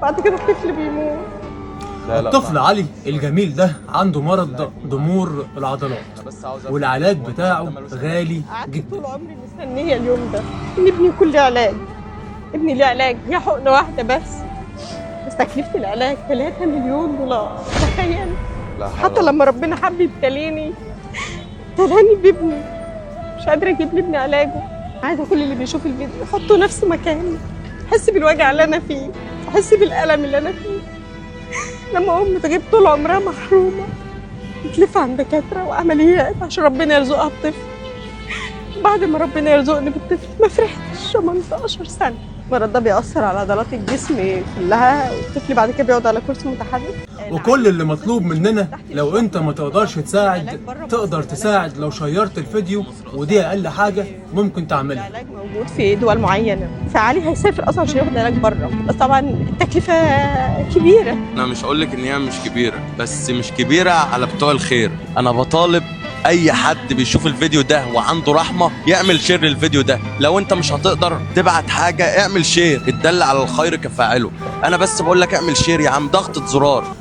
بعد كده الطفل بيموت. الطفل علي الجميل ده عنده مرض ضمور العضلات، والعلاج بتاعه غالي قعدت جدا. طول عمري مستنيه اليوم ده ان ابني يكون ليه علاج. ابني ليه علاج، هي حقنه واحدة بس، بس تكلفة العلاج 3 مليون دولار، تخيل. حتى لما ربنا حب يبتليني ابتلاني بابني، مش قادرة اجيب لابني علاجه. عايزه كل اللي بيشوف الفيديو يحطوا نفسه مكاني، احس بالوجع اللي انا فيه، احس بالالم اللي انا فيه. لما ام تغيب طول عمرها محرومة، تلف عند دكاترة وعمليات عشان ربنا يرزقها بطفل. بعد ما ربنا يرزقني بالطفل ما فرحتش 18 سنة. المرض ده بيأثر على عضلات الجسم كلها، والطفل بعد كده بيقعد على كرسي متحرك. وكل اللي مطلوب مننا لو انت ما تقدرش تساعد، تقدر تساعد لو شيرت الفيديو، ودي اقل حاجة ممكن تعملها. العلاج موجود في دول معينة، فعلي هيسافر أصلا عشان ياخد علاج بره، بس طبعا التكلفة كبيرة. انا مش هقول لك ان هي مش كبيرة، بس مش كبيرة على بتوع الخير. انا بطالب اي حد بيشوف الفيديو ده وعنده رحمه يعمل share للفيديو ده. لو انت مش هتقدر تبعت حاجة اعمل share، الدل على الخير كفاعله. انا بس بقول لك اعمل share يا عم، ضغطه زرار.